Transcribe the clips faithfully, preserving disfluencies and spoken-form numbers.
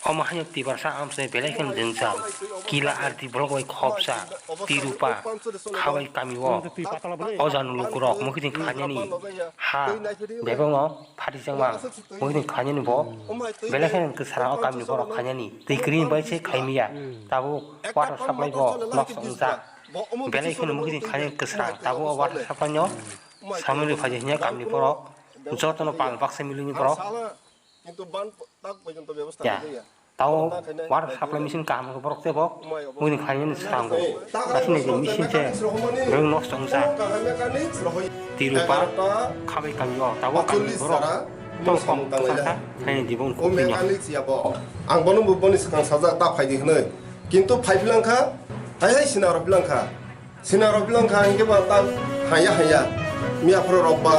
Omo haino Tiprasa amsai belai kheno jwngjal, Kila R D block bai khopsa, Tirupa, Khabai kami o, o jani lukurok muikhwtwng khlainani ha bebakno phatijak mang, muikhwtwng khlainani bo belai kheno kwsarang o kamini borok khlainani, twi kwrwini bai se khlaimaya, tabuk water supply bo nosto wngjak, belai kheno muikhwtwng khlainani kwsarang, tabuk o water supply no samani rw phaidi hinya kamini borok, jotono pal baksa milwini borok. কিন্তু বান তাক পর্যন্ত ব্যবস্থা Ya. Tao water supply machine kaham khe borok tebo muikhwtwng khlainani srango. Asini je machine se rwng nosto wngsa. Tirupa Khabai kami o tabuk kami borok tong kong kasa khaini dibong kukui no. Ang bono bo boni swkang sajak ta phaidi hwnwi. Kintu phai philangkha, hai hai sina rw philangkha. Sina rok bilang kha hingke ba ta haya haya. Miya phoro rok ba.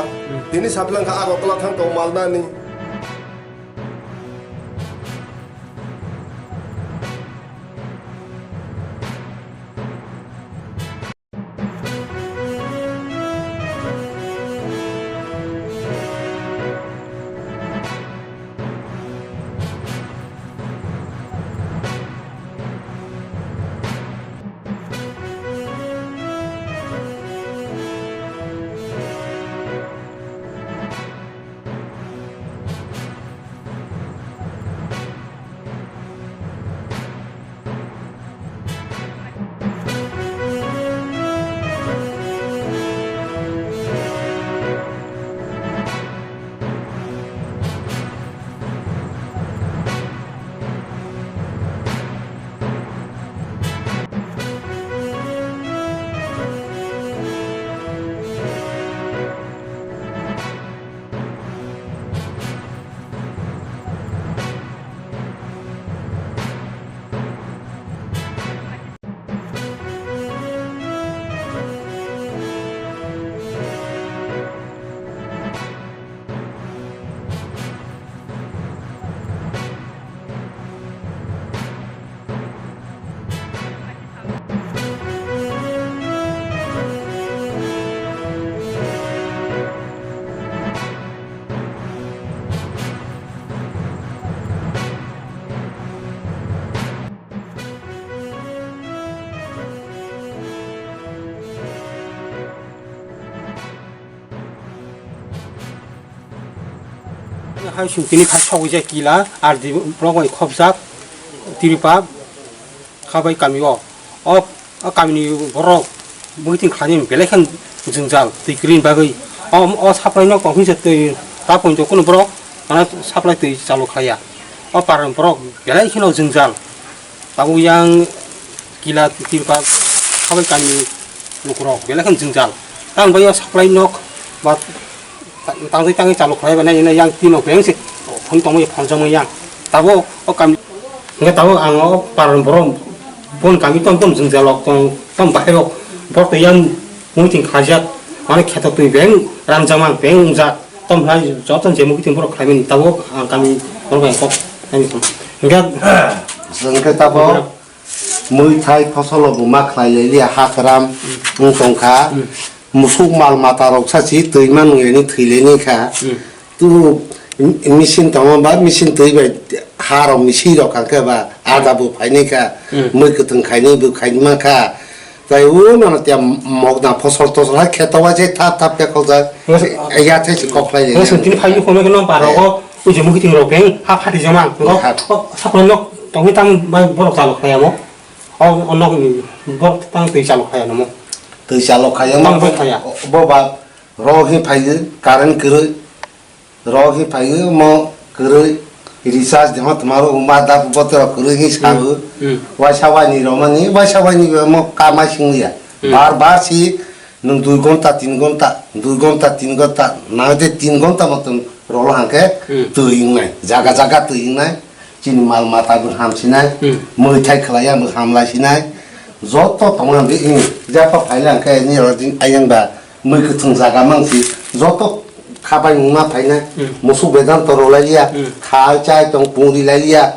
Tini sa bilang kha Agartala thang tong Malda ni. Hai sung tini khai sogwi jai kila, R D block bai khopjak, Tirupa, Khabai kami o. O, o kamini borok muikhwtwng khlainani belai khe jwngjal, twi kwrwini bagwi. O, o supply no tongphingsa twi ta poito kunu borok, ano supply twi chalu khlaiya. O parani borok belai kheno jwngjal. Tabuk yang kila Tirupa Khabai kami lukurok belai khe jwngjal. Tang bai o supply nok ba ta-, tangwi tangwi chalu khlai bai nai yang tino beng se hwn tongwi phonjongwi yang. Tabo o kami hingke tabo ang o paran borok bon kami tom tom jwngjal rok tong tom bahai rok borok twi yang muiting khajak mane kheto twi beng rangjama beng wngjak tom hai joto je muiting borok khlaimani tabo ang kami borok bai kok nai tong hingke hingke tabo. Mui thai phosolo bo ma khlai lai liya, ha kwram wng tong kha. Musuk mal mata rok sa si twi ma nung yani thwi lai nai kha. Tu machine tongo ba, machine twi bai ha rok misi rok kha khe ba, ada bo phai nai kha. Mui kwthwng khai nai bo khai ma kha. Tai o mano tia mokna phosol tosol hai khe to wa je thap thap khe khol jak. Ya thai si kok khlai lai. Tini phai ni kono kono ba rogo. Ui je muikhwtwng rok beng ha phatijak mang. Ngo, ha. O supply nok tongwi tang bai borok chalok khlai amo. O, o nok ni borok tang twi chalok khlai amo. Twi chalok khlai amo. Tang bai khlai ya. Bo ba ro hi phai current kwrwi. Ro hi phai mo kwrwi recharge de ma tma ro ma da bo to kwrwi hi sa bo. Waisa waini ro mani, waisa waini mo kama sing ya. Bar bar si Nwng dui gonta, tin gonta, dui gonta, tin gonta, nang de tin gonta moton rolo hangke twi wngnai, jaga jaga twi wngnai, chini mal mata bo hamsinai, mui thai khlai ya bo hamlai sinai, joto tongna de wng, japa phaila hangke ni ro din ayang ba mui kwthwng jaga mangsi, joto khabai wngma phainai, musuk Vedanta rwlai liya, khai chai tong pungri lai liya,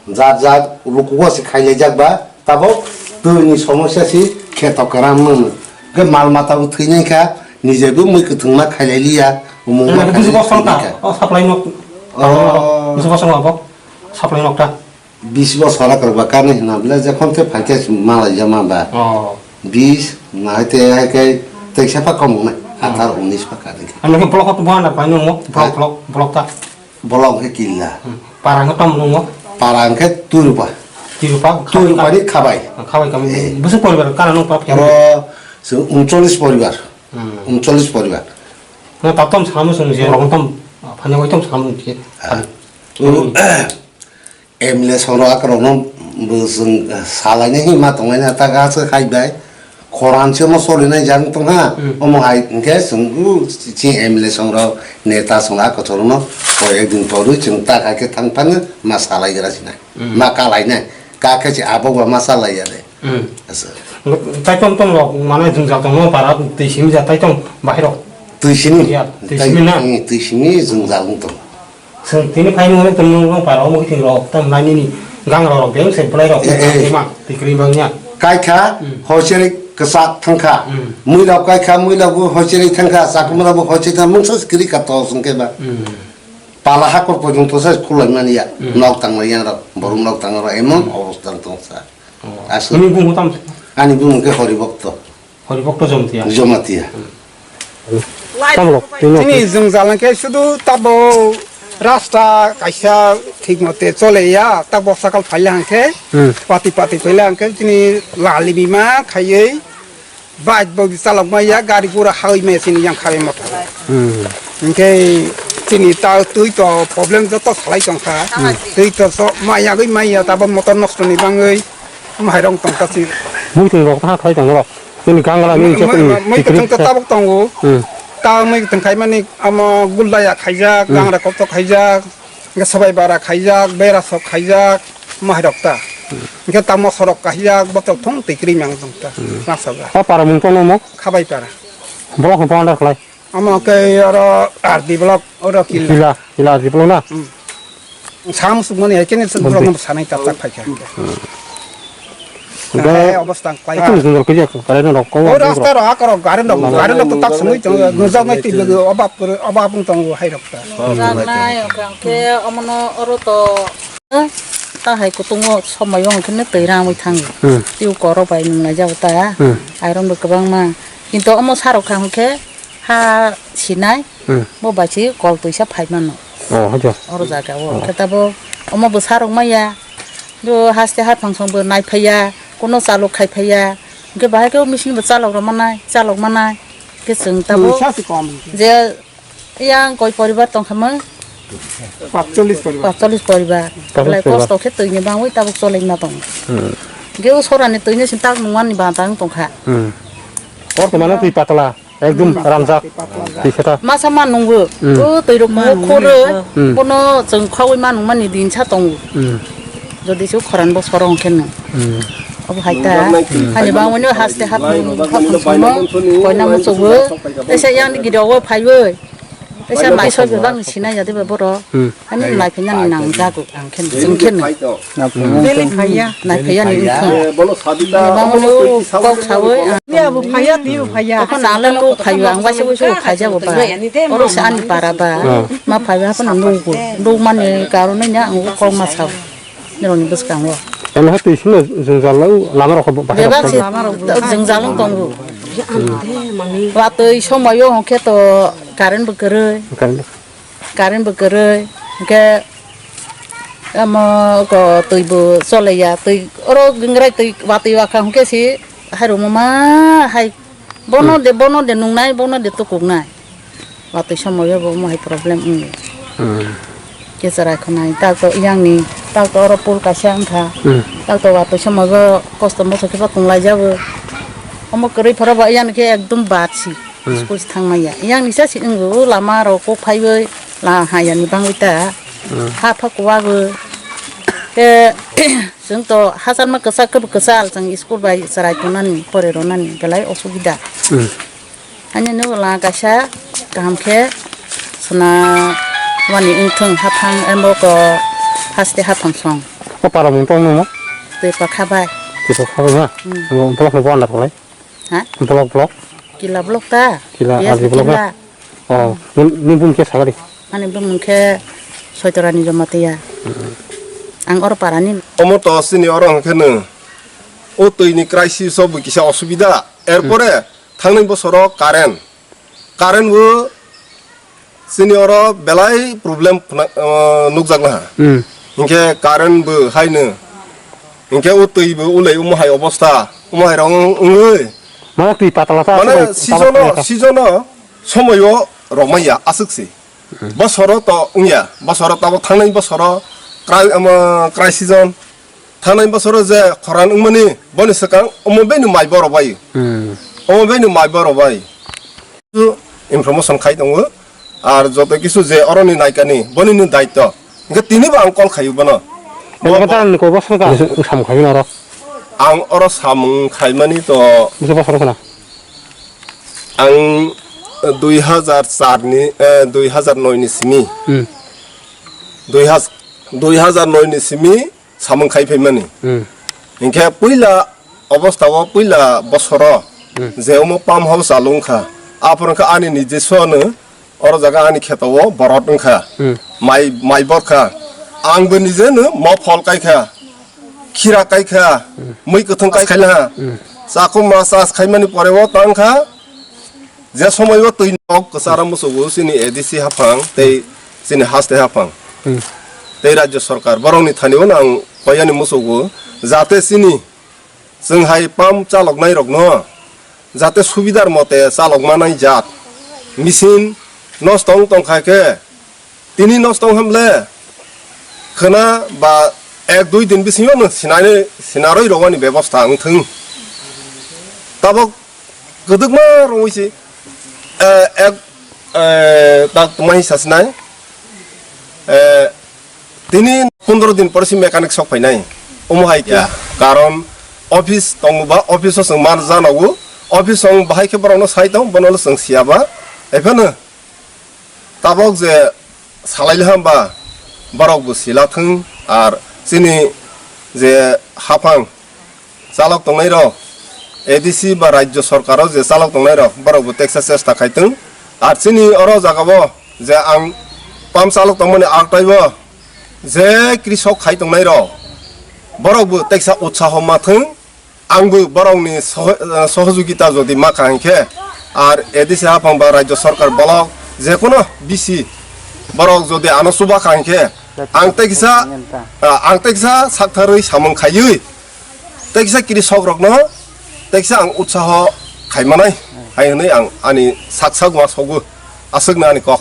Jar jar lukugo se khailai jak ba, tabok twi ni somosya se kheto kwram mano. Ke mal mata bo thwi nai kha, nije bo mui kwthwng ma khailai liya, umung ma khailai liya. O supply nok. O. Buji bosong abo. Supply nok ta. Bis bosor akorba kani hwnna bwle, jekhon khe phai khe malaijama ba. Oh. Bis, nai te hai khe teisa pha kom wngnai, atharo unis pha kani. Ano khe block to buhan da paino mo, block, block, block ta. Bolong khe killa. Hmm. Parang khe tom nungo? Parang khe turupa. Turupa? Turupa ni khabai. Khabai kami. Eh. Bwswk poribar kana nung pa? Oro se uncholish poribar. Hmm. Uncholish poribar. Na tatom samu sung je rong tom. Phanya wai tom samu je. Ah. Hmm. M L A songrok akorokno bo chwng salainai hinma tonglaina ta gas khai bai. Khoran se omo solinai jang tongha, hmm, omo hai hinkhe chwng u chi M L A songrok, neta songrok a kotorno koi ekdin torwi chwng ta khai khe thang thang ma salai gra sinai. Hmm. Ma kalainai. Ka khe se abo ba ma salai ya de. Hmm. Asa. Tai tong tong rok, mane jwngjal tong no para twi simi ja tai tong bahai rok. Twi simi? Ya, twi simi na? Hmm, twi simi jwngjal wng tong. Chwng tini phai nung tong nung para omo khe rok tam nai nini gang rok beng se belai rok. Eh, eh. Ma tikri bang ya. Kai kha, hmm, hoicheri kwchak thang kha. Hmm. Mui rok kai kha, mui rok bo hoicheri thang kha, chakma rok bo hoicheri thang, mungsa skiri ka to sung khe ba. Hmm. Pala hakor porjonto se khulai mani ya. Hmm. Nok tang lai yang rok, borom nok tang rok, emon, hmm, obostha tong sa. Oh. Aswk. Nini bumung tamo? Ani bumung khe Hori Bhokto. Hori Bhokto Jamatia. Jamatia. Hmm. Tamo rok, tini rok. Chini jwngjal hwnkhe sudu tabo rasta kaisa thik mote chole ya, tabo sakal phaila hwnkhe, hmm, pati pati phaila hwnkhe chini lali bima khaiwi bike bo chalok maya, gari gura hawi maya chini yang khawi motor. Hmm. Hwnkhe chini ta twi to problem joto salai tongkha. Hmm. Twi to so maya gwi maya tabo motor nosto ni bangwi. Mairong tong ta si. Muitung rok ta khai tong rok. Tini kangala ni chok. Muitung ta tabuk tongo. Hmm. Ta muitung khai mani amo guldaya khaijak, hmm, gangra kotok khaijak, sabai bara khaijak, bera sok khaijak, mairok ta. Hmm. Hingke tamo sorok khaijak, botok thong tikri mang tong ta. Hmm. Masaga. O para mung tong mo? Khabai para. Bolok hon pondar khlai. Amo khe oro R D block, oro kila. Kila, kila R D block na? Hmm. Sam sukmani hai khe ni suk borok no sanai tak tak phai kha. Hmm. Hai obostha ang klai. Atung jwngjal khe jak, kare no rok ko. O rasta ro akoro gari no, gari no tak sumui tong, nujak nai twi bwgo obap, obap wng tong hai rok ta. Nujak nai, oke, oke, omono oro to. Ta hai kutung o somoi o hwnkhe twi rangwi thango. Hmm. Tei koro bai nung nai jago ta. Hmm. Iron bo kwbangma. Kintu omo sarok kha hwnkhe ha sinai. Hmm. Bo bai se kol twisa phai mano. Oh, hajo. Oro jaga o. Oh. Khe tabo omo bo sarok maya. Jo haste haphang song bo nai phaiya. Kono chalok khai phaiya. Hwnkhe bahai khe o machine bo chalok rw manai, chalok manai. Khe chwng tabo. Twisa se kom. Je Yang koi poribar tong kha mo? Patchollis poribar. Patchollis poribar. Patchollis poribar. Belai kosto khe twi ni bangwi tabuk cholai ma tong. Hmm. Ge o sora ni twi ni sin tak nung ani ba tang tong kha. Hmm. Bortomane twi patla, ekdom ranjak. Twi seta. Masa ma nungbo. Hmm. O twi rok mo khoro. Hmm. Bono chwng khawi ma nung mani din sa tongo. Hmm. Jodi se khoran bo sorong khe no. Hmm. Obo hai ta. Hmm. Hani bangwi no haste hap hap songmo. Koina mo chobo. Tesa yang ni gidi obo phaiwi. Tesa mai soi bebak ni sinai ya de ba boro. Hmm. Ani mai phinani nang jago ang khen jing khen. Beli phaiya. Nai phaiya ni khen. Bangwi no kok sawi. Ni abo phaiya, ni abo phaiya. Ko nang le ko phaiya ang waisa waisa phaiya bo ba. Oro se ani para ba. Hmm. Ma phaiya ko nang nugo. Duk mani karone nya ang kok ma sao. Nirokni bwskango. Eno hai twi sino jwngjal o lama rok bo bahai rok. Bebak se jwngjal wng tongo. Watwi somoio hwnkhe to current bo kwrwi. Current. Current bo kwrwi. Hwnkhe omo ko twi bo chole ya. Twi oro gingrai twi watwi wakha hwnkhe se hai rwma ma hai. Bono de, bono de nungnai, bono de tukuknai. Watwi somoio bo omo hai problem wngo. Hmm. Kecharai khwnai, tak to yang ni, tak to oro pul kaisa wngkha. Hmm. Tak to watwi somoio kosto moso khe bo tonglaijabo. Omo kwrwi phoro bo yang ni khe ekdom bad si. Hmm. School si thangmaya. Yang ni sa si wngo, o lama rok kok phaiwi la ha yani bangwi ta. Hmm. Ha pha kuwagwi. Khe Chwng to hachal ma kwchak khe bo kwchal, chwng school bai chwrai tongnani, pore ronani belai osubida. Hmm. Ani no la kaisa kaham khe sona wani wngthung haphang embo ko haste haphang song. O para mung tong nung mo? Tei pakha bai. Tei pakha bai ma? Hmm. Block no bo andar khlai? Ha? Block, block. Kila block ta? Kila, yes, R D block na? Kila. Oh, nung, nung bum khe sagari? Ani bumung khe Soitorani Jamatia. Ang oro parani. Omo to chini oro hwnkhe no o twi ni crisis o bo kisa osubida. Erpore thangnai bosoro current. Current bo chini oro belai problem phwna-, ah, nukjak laha. Hmm. Hinkhe current bo haino. Hinkhe o twi bo ulai omo hai obostha. Omo hai rok wng-, wngwi. Mane twi patala ta mane aswk season o, patala ta. Season o somoyo romaya aswk se. Bosoro to wngya, bosoro tabo thangnai bosoro krai-, omo, krai season. Thangnai bosoro je khoran wngmani, boni swkang omo bini mai borok bai. Hmm. Omo bini mai borok bai. Information khai tongo, ar joto kisu je oroni naikani, boni ni daityo. Hingke tini bo ang call khayu bono. Bo, bo, bo, ni ko bosoro ta samung khayu noro. Ang oro samung khaimani to. Bisa bosoro khna. Ang dui hazar char ni, eh, dui hazar noi ni simi. Hmm. Dui haz-, dui hazar noi ni simi samung khai phaimani. Hmm. Hinkhe puila obostha o, puila bosoro Hmm. je omo pump house chalung kha. Aphuru khe ani nijeswano oro jaga ani kheto o borot wngkha. Hmm. Mai, mai bor kha. Ang bo nijeno mo phol kai kha. Khira kai kha, mui kwthwng kai khaila ha. Chakuma chas khaimani pore o tang kha. Je somoi o twi nok kwchara musugo chini A D C haphang tei chini haste haphang. Tei rajya sarkar borokni thani o ang koyani musugo jate chini chwng hai pump chaloknai rokno jate subidar mote chalok manai jat. Machine nosto wng tong kha khe Tini nosto wng hamle khwna ba ek dui din bisingo no sinai, sinaroi rowani bebosta wng thung. Tabok kwdwkma rongwi si, eh, ek, eh, tak tongma hisa sinai. Eh, tini pondro din pore si mechanic sok phainai. Omo hai khe karon office tongo ba office o chwng man janogo. Office o bahai khe borokno sai tong, bono chwng siya ba. Ephano Tabok je salai le hamba borok bo sila thung, ar chini je haphang chalok tongnai rok, A D C ba rajya sarkar o je chalok tongnai rok, borok bo teksa chesta khai thung. Ar chini oro jaga o je ang pump chalok tongmani aktaibo je krisok khai tongnai rok, borok bo teksa utsaho ma thung. Ang bo borokni soho-, eh, sohojogita jodi ma kha hinkhe, ar A D C haphang ba rajya sarkar bolok jekono bisi borok jodi ano chuba kha hinkhe, ang tei kisa, ah, ang tei kisa saktharwi samung khaiwi tei kisa krisok rokno tei kisa ang utsaho khaimanai hai hwnwi ang ani sak sak ma sogo, aswkno ani kok.